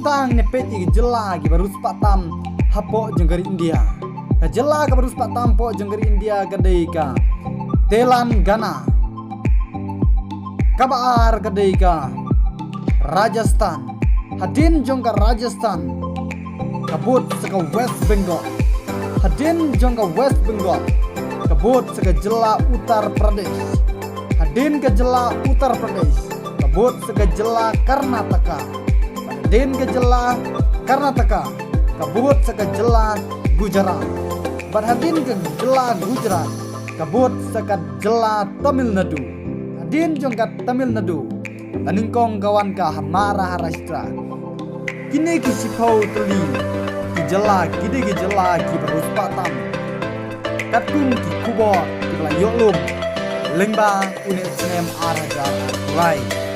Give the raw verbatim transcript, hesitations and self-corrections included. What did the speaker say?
Tang ne peit ïa ki jylla kiba riewspah tam hapoh jong ka ri India. Ka jylla kaba riewspah tam hapoh jong ka ri India ka dei ka Telangana. Kaba ar ka dei ka Rajasthan. Hadien jong ka Rajasthan ka bud sa ka West Bengal. Hadien jong ka West Bengal ka bud sa ka jylla Uttar Pradesh. Hadien ka jylla Uttar Pradesh ka bud sa ka jylla Karnataka. Hadien ka jylla Karnataka ka bud sa ka jylla Gujarat. Bad hadien ka jylla Gujarat ka bud sa ka jylla Tamil Nadu. Hadien jong ka Tamil Nadu la nyngkong ka wan ka Maharashtra. Kine ki shiphew tylli ki jylla ki dei ki jylla kiba riewspah tam. Katkum ki khubor kiba la ïoh lum lyngba une u snem ar hajar arphew lai.